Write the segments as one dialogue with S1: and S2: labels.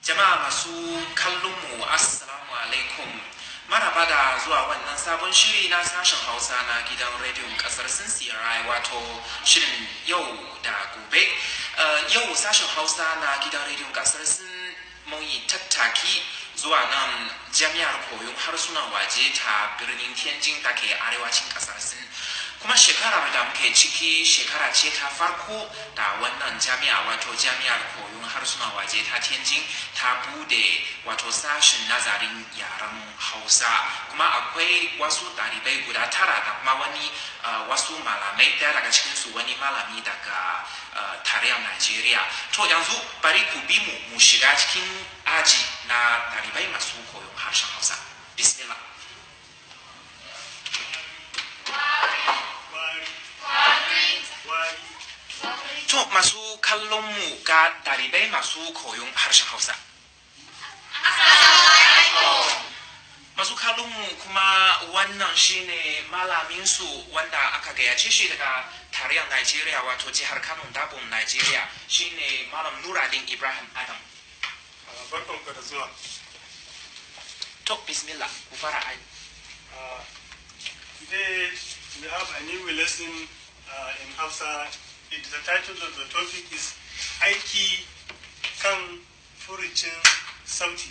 S1: Jama'a masu kallon mu, assalamu alaikum. Maraba da zuwa wannan sabon shiri na sashen Hausa na gidan rediyon kasar Sin CRI, wato shirin Yau da Gobe. Yau sashen Hausa na gidan rediyon kasar Sin mun yi tattaki zuwa nan jami'ar koyon harsunan waje ta birnin Tianjin da ke arewacin kasar Sin. Kuma shekarar da muke ciki shekara ce ta farko da wannan jami'a, wato jami'ar koyon harsunan waje ta Tianjin, ta bude wato sashen nazarin yaren Hausa. Kuma akwai wasu ɗalibai guda tara da kuma wani wasu malamai, ɗaya daga cikinsu wani malami daga tarayyar Najeriya. To, yanzu bari ku bi mu mu shiga cikin aji na ɗalibai masu koyon harshen Hausa. Bismillah.
S2: Wari. Wari.
S1: To, masu kallon mu, ga ɗalibai masu koyon harshen Hausa. Masu kallon mu, kuma wannan shine malamin su wanda aka gayyace shi daga tarayyar Najeriya, wato jihar Kano Dabon Najeriya, shine Malam Nuradin Ibrahim Adam.
S2: Barkanku da zuwa.
S1: To, bismillah, ku fara ai.
S2: Today we have a new lesson in Hausa. The title of the topic is Aiki kan furucin sauti.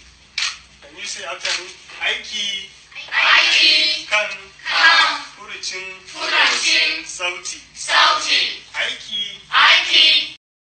S2: Can you say after me? Aiki.
S3: Aiki.
S2: Kan.
S3: Kan.
S2: Furucin.
S3: Furucin.
S2: Sauti.
S3: Sauti.
S2: Aiki.
S3: Aiki.